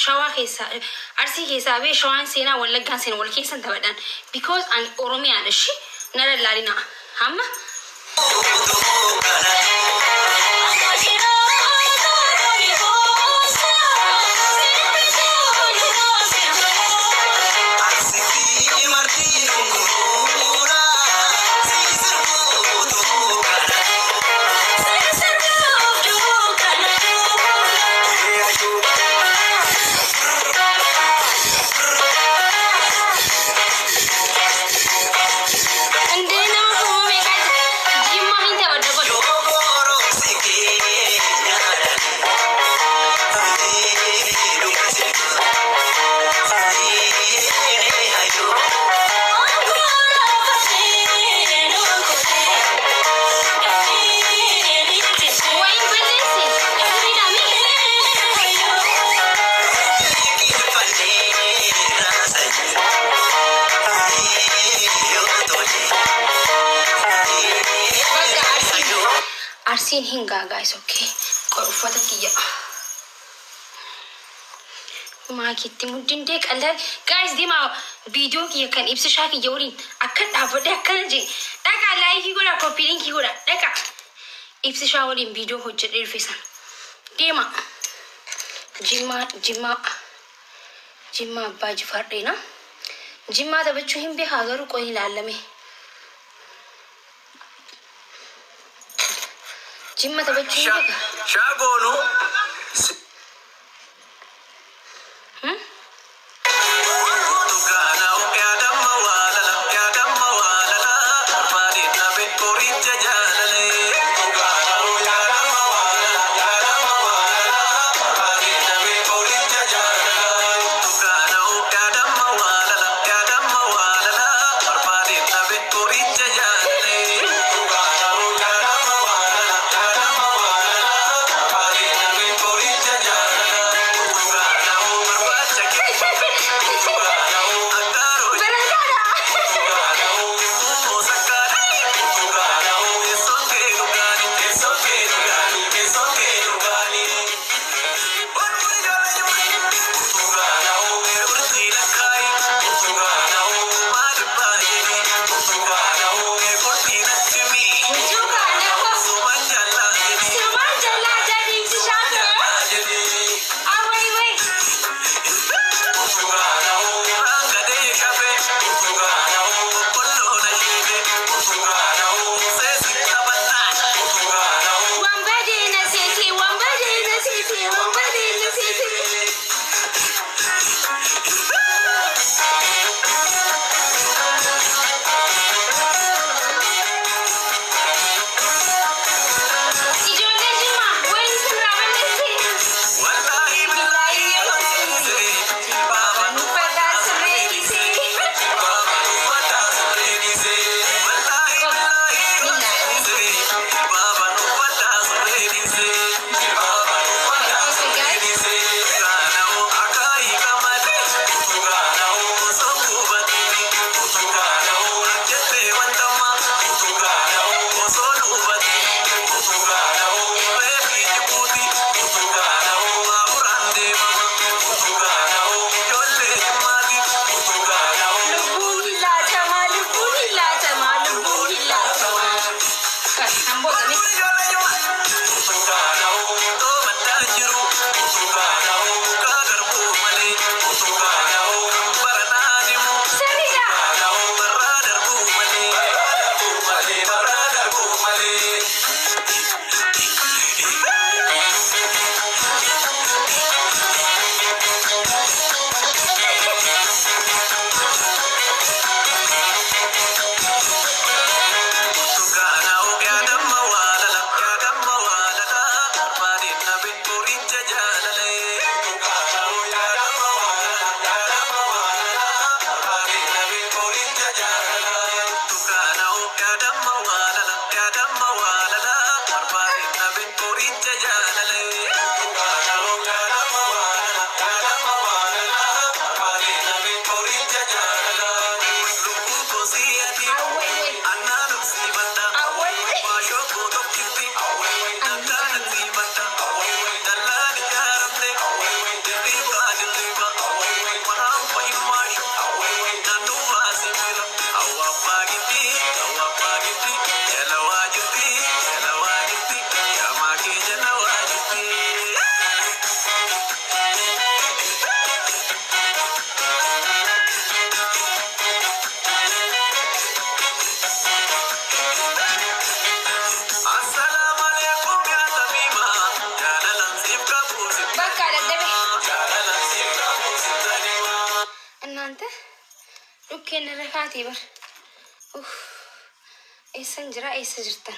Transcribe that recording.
Shawaa keessaa, Arsii keessaa bee Shawaan seenaa, Wallaggaan seenaa, wal keessan taphadhan. Because ani Oromiyaadha shi na lallaalinaa. Amma Indee nama kuma meeqaa jira? Jimmaa hin taphadha qoy. Wayin balleesse. Sirriidhaa mi? Bakka Arsiin. Arsiin hin gaagaa is okay. Qoy, uffata kiyya. Maakiitti muddindee qallaan. Guys, deemaa, viidiyoo kiyya kan ibsishaa kiyya waliin akka dhaabbadhe akkana jee. Dhaqaa, like godhaa, copy link godhaa, dhaqaa. Ibsishaa waliin viidiyoo hojjedhee dhufe sana. Deema. Jimmaa, Jimmaa. Jimmaa Abbaa Jifaar dheena. Jimmaa taphachuu hin beekaa garuu, qoy ilaallame. Jimma taphachuu hin beekaa. Shaagoonu. Hmm? Bar. Uff. Eessan jira, eessa jirtan?